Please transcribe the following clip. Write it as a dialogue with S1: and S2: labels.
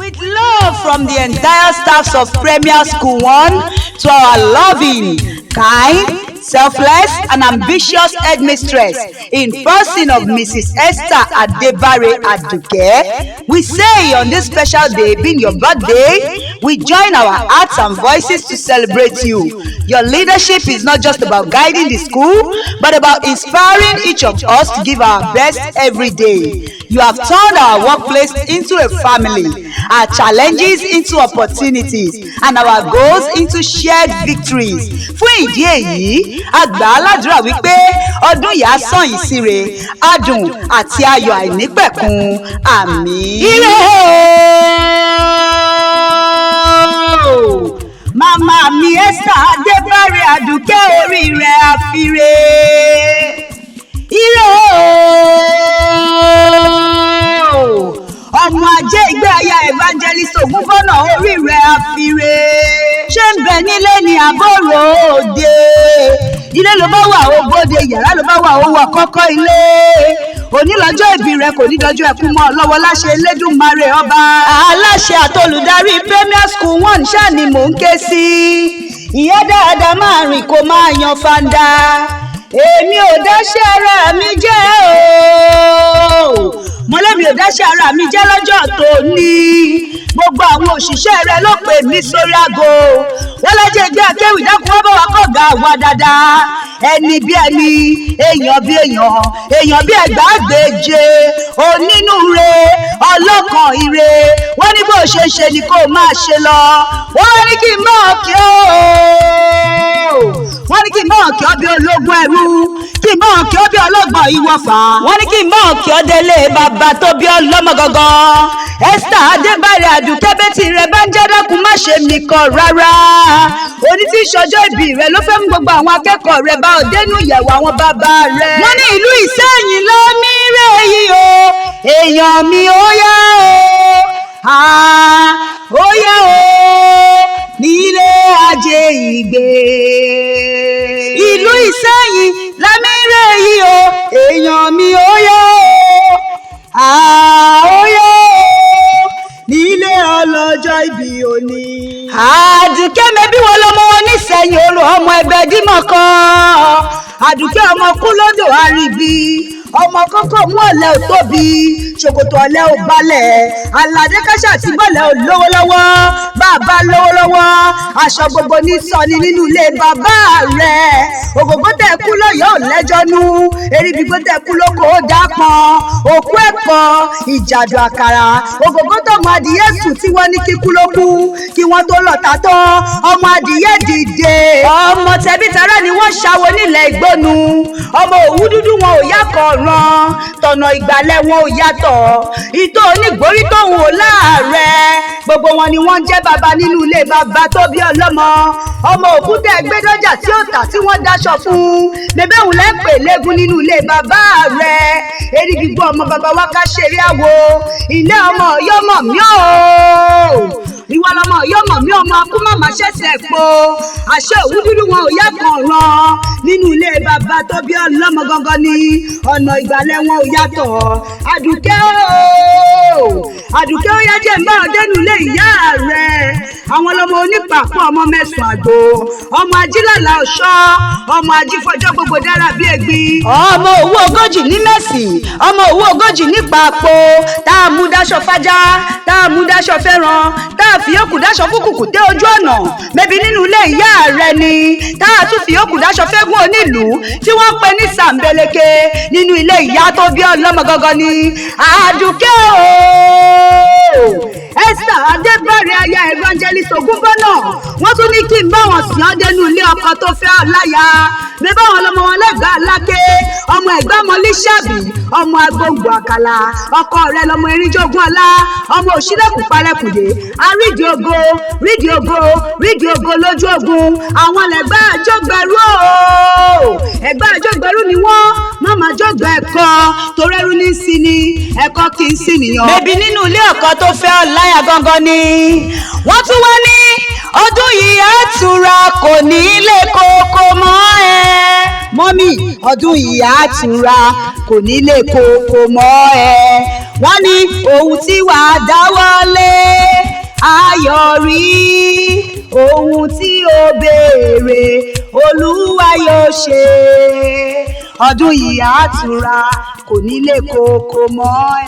S1: With love from the entire staffs of Premier School 1 to our loving, kind, selfless, and ambitious headmistress in person of Mrs. Esther Adebare Aduke, we say on this special day, being your birthday, we join our hearts and voices to celebrate you. Your leadership is not just about guiding the school, but about inspiring each of us to give our best every day. You have turned our workplace into a family, our challenges into opportunities, and our goals into shared victories. Fún ìdí èyí, a gbà á ládùúrà wípé ọdún yìí á sàn yín síre, adùn àti ayọ̀ àìnípẹ̀kun. Àmín. Ire o! Màmá mi Esther Adébárè Àdùkẹ́, orí rẹ̀ àfiré. Ire o! Ọmọ ajé ìgbé aya Evangelist Ògúnfọ́nà, orí rẹ̀ àfiré. Ṣé ń bẹ nílé ní àbúrò òde? Ilé ló bá wà ó bóde, yàrá ló bá wà ó wọ kọ́kọ́ ilé. Òní lọ́jọ́ ìbí rẹ kò ní dọjọ́ ẹkún mọ́ ọ lọ́wọ́ láṣẹ Elédùmarè ọba. Aláṣẹ àtolùdarí Premier School 1 ṣáà ni mò ń ké sí. Ìyá dáadáa, máa rìn kó máa yan fanda. Èmi ò dáṣẹ́ ara mi jẹ́ o. Mọ̀lẹ́mi ò dáṣẹ́ ara mi jẹ́ lọ́jọ́ tòní. Gbogbo àwọn òṣìṣẹ́ rẹ ló pè mí sórí aago. Wọ́n lọ́jọ́ ẹgbẹ́ akéwì, dákun wọ́n bá wa kọ́ ga wa dáadáa. Ẹni bí ẹni, èèyàn bí èèyàn, èèyàn bí ẹgbàágbèje, onínúure, ọlọ́kàn ire. Wọ́n ní bó ṣe ṣe ni kó máa ṣe lọ. Wọ́n ní kí n máa kí ó. Wọ́n ní kí n máa kí ọ bí ológun ẹrú, kí n máa kí ọ bí ọlọ́gbọ̀n ìwọ̀fà. Wọ́n ní kí n máa kí ọ délé bàbá tó bí ọlọ́mọ gangan. Esther Adébárè Àdùkẹ́, bẹ́tì rẹ bá ń jẹ́, dákun má ṣe mí kọ rárá. Oní tí ìṣọjọ́ ìbí rẹ ló fẹ́ mú gbogbo àwọn akẹ́kọ̀ọ́ rẹ bá ọ dénú ìyẹ̀wò àwọn bàbá rẹ. Wọ́n ní ìlú Ìsẹ́yìn ló mí rè yìí o, èèyàn mi, ó yá o, ó yá o, nílé ajé ìgbé. Ìlú Ìsẹ́yìn lámírè yìí o, èèyàn mi, ó yá o, ó yá o, nílé ọlọ́jọ́ ìbí òní. Àdùkẹ́, mẹ́bí wọn lọmọ wọn nísẹ̀yìn olú, ọmọ ẹgbẹ́ dímọ̀ kan. Àdùkẹ́, ọmọ kú lódò àríbi, ọmọ kókó mú ọ̀lẹ́ ò tóbi, ṣòkòtò ọ̀lẹ́ ò balẹ̀, aládé káṣá àti bọ́lẹ̀ ò lówó lọ́wọ́. Bàbá lówó lọ́wọ́, aṣọ gbogbo ní sọni nínú ilé bàbá rẹ̀. Ògògó tẹ̀ kú lọ́yọ̀ọ́ ò lẹ́jọ́ nú, eribigbó tẹ̀ kú lóko ó dápọn, òkú ẹ̀kọ́ ìjàdù àkàrà. Ògògó tọmọ adìyẹ sùn tí wọ́n ní kíkú ló kú, kí wọ́n tó lọ́ta tán, ọmọ adìyẹ dìde. Ọmọ tẹbí tará ni wọ́n ṣàwo nílẹ̀ ìgbónu. Ọmọ òwú dúdú wọn ò yàkọ̀ ràn, tọ̀nà ìgbàlẹ̀ wọn ò yàtọ̀, ìtò onígbórí tóun ò láàrẹ̀. Gbogbo wọn ni wọ́n ń jẹ́ bàbá nínú ilé bàbá tó bí ọlọ́mọ. Ọmọ òkúta ẹgbẹ́dọ́jà tí ó tà tí wọ́n dáṣọ fún bébé òun lẹ́ pè lẹ́gùn nínú ilé bàbá rẹ̀. Erigbigbo ọmọ bàbá wa ká ṣeré àwo ilé ọmọ yọmọ mi o. Ìwọ lọmọ yọmọ mi, ọmọ akú màmá ṣẹ̀ṣẹ̀ po àṣẹ òwú dúdú wọn ò yá kan ràn nínú ilé bàbá tó bí ọlọ́mọ gangan ni ọ̀nà ìgbàlẹ̀ wọn ò yàtọ̀. Àdùkẹ́ o, Àdùkẹ́, ó yá, jẹ́ ń bá ọ dénú ilé ìyá rẹ̀. Àwọn ọlọ́mọ onípàpọ̀, ọmọ mẹ́sàn-án àgbò, ọmọ ajílàlà ọ̀ṣọ́, ọmọ ajífọjọ́ gbogbo dára bí egbin. Ọmọ òwú 40 ní mẹ́sì, ọmọ òwú 40 ní pàpò, tá a mú dáṣọ fájá, tá a mú dáṣọ fẹ́ràn, tá a fi yòókù dáṣọ fún kùkùté ojú ọ̀nà. Mẹ́bi nínú ilé ìyá rẹ̀ ni tá a tún fi yòókù dáṣọ fẹ́gun onílùú tí wọ́n ń pè ní sàǹbẹ̀lẹ̀kẹ̀ nínú ilé ìyá tó bí ọlọ́mọ gangan ni. Àdùkẹ́ o, Esther Adébárè aya Evangelist Ògúnbọ́nà, wọ́n tún ní kí n bá wọn sìn ọ́ dénú ilé ọkọ tó fẹ́ ọ láya. Bí báwọn lọmọ wọn lẹ́gbàá aláké, ọmọ ẹ̀gbá ọmọ lísàbí, ọmọ agbóngbò àkàlà. Ọkọ rẹ lọmọ erinjógún ọlá, ọmọ òṣìlẹ̀kùn parẹ́kùdé, àrídìí ogo, rídìí ogo, rídìí ogo lójú ogun. Àwọn lẹ́gbàá àjọgbẹ̀rú o, ẹ̀gbá àjọgbẹ̀rú ni wọ́n máma jọgbà ẹ̀kọ́ torẹ́rú ní sí ni ẹ̀kọ́ kì í sí nìyàn. Bèbí nínú ilé ọkọ tó fẹ́ ọ láyà gangan ni wọ́n tún wá ní ọdún yìí á tura, kò ní lè kókó mọ́ ẹ. Mọ́mì, ọdún yìí á tura, kò ní lè kókó mọ́ ẹ. Wọ́n ní ohun tí wàá dáwọ́ lé. yọrí. Ohun tí o béèrè, Olúwa yóò ṣe. Ọdún yìí á tura, kò ní lè kókó mọ́ ẹ.